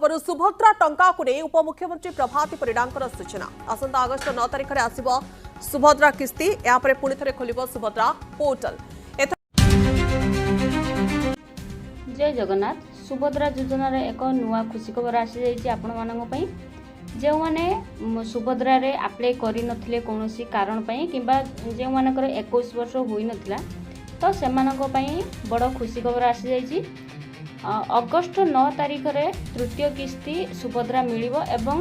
ପୂର୍ବରୁ ସୁଭଦ୍ରା ଟଙ୍କାକୁ ନେଇ ଉପମୁଖ୍ୟମନ୍ତ୍ରୀ ପ୍ରଭାତୀ ପରିଡ଼ାଙ୍କର ସୂଚନା। ଆସନ୍ତା ଅଗଷ୍ଟ 9 ତାରିଖରେ ଆସିବ ସୁଭଦ୍ରା କିସ୍ତି। ଏହାପରେ ପୁଣି ଥରେ ଖୋଲିବ ସୁଭଦ୍ରା ପୋର୍ଟାଲ। ଜୟ ଜଗନ୍ନାଥ। ସୁଭଦ୍ରା ଯୋଜନାରେ ଏକ ନୂଆ ଖୁସି ଖବର ଆସିଯାଇଛି ଆପଣମାନଙ୍କ ପାଇଁ। ଯେଉଁମାନେ ସୁଭଦ୍ରାରେ ଆପ୍ଲାଏ କରିନଥିଲେ କୌଣସି କାରଣ ପାଇଁ କିମ୍ବା ଯେଉଁମାନଙ୍କର 21 ବର୍ଷ ହୋଇନଥିଲା, ତ ସେମାନଙ୍କ ପାଇଁ ବଡ଼ ଖୁସି ଖବର ଆସିଯାଇଛି। ଅଗଷ୍ଟ 9 ତାରିଖରେ ତୃତୀୟ କିସ୍ତି ସୁଭଦ୍ରା ମିଳିବ ଏବଂ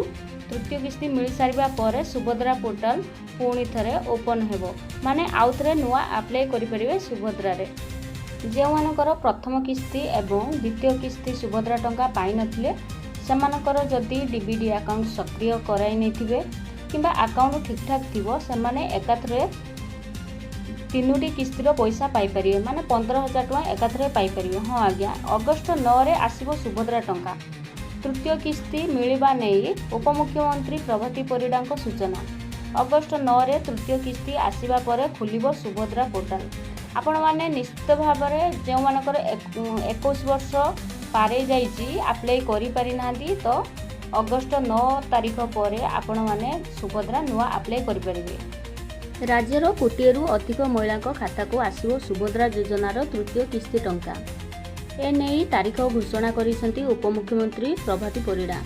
ତୃତୀୟ କିସ୍ତି ମିଳିସାରିବା ପରେ ସୁଭଦ୍ରା ପୋର୍ଟାଲ ପୁଣି ଥରେ ଓପନ୍ ହେବ, ମାନେ ଆଉ ଥରେ ନୂଆ ଆପ୍ଲାଏ କରିପାରିବେ ସୁଭଦ୍ରାରେ। ଯେଉଁମାନଙ୍କର ପ୍ରଥମ କିସ୍ତି ଏବଂ ଦ୍ୱିତୀୟ କିସ୍ତି ସୁଭଦ୍ରା ଟଙ୍କା ପାଇନଥିଲେ, ସେମାନଙ୍କର ଯଦି ଡିବିଟି ଆକାଉଣ୍ଟ ସକ୍ରିୟ କରାଇ ନେଇଥିବେ କିମ୍ବା ଆକାଉଣ୍ଟ ଠିକ୍ଠାକ୍ ଥିବ, ସେମାନେ ଏକାଥରେ ତିନୋଟି କିସ୍ତିର ପଇସା ପାଇପାରିବେ, ମାନେ 15,000 ଟଙ୍କା ଏକାଥରେ ପାଇପାରିବେ। ହଁ ଆଜ୍ଞା, ଅଗଷ୍ଟ 9ରେ ଆସିବ ସୁଭଦ୍ରା ଟଙ୍କା। ତୃତୀୟ କିସ୍ତି ମିଳିବା ନେଇ ଉପମୁଖ୍ୟମନ୍ତ୍ରୀ ପ୍ରଭାତୀ ପରିଡ଼ାଙ୍କ ସୂଚନା। ଅଗଷ୍ଟ 9ରେ ତୃତୀୟ କିସ୍ତି ଆସିବା ପରେ ଖୋଲିବ ସୁଭଦ୍ରା ପୋର୍ଟାଲ। ଆପଣମାନେ ନିଶ୍ଚିତ ଭାବରେ ଯେଉଁମାନଙ୍କର 21 ବର୍ଷ ପାରେଇ ଯାଇଛି, ଆପ୍ଲାଏ କରିପାରିନାହାନ୍ତି, ତ ଅଗଷ୍ଟ 9 ତାରିଖ ପରେ ଆପଣମାନେ ସୁଭଦ୍ରା ନୂଆ ଆପ୍ଲାଏ କରିପାରିବେ। ରାଜ୍ୟର କୋଟିଏରୁ ଅଧିକ ମହିଳାଙ୍କ ଖାତାକୁ ଆସିବ ସୁଭଦ୍ରା ଯୋଜନାର ତୃତୀୟ କିସ୍ତି ଟଙ୍କା। ଏନେଇ ତାରିଖ ଘୋଷଣା କରିଛନ୍ତି ଉପମୁଖ୍ୟମନ୍ତ୍ରୀ ପ୍ରଭାତୀ ପରିଡ଼ା।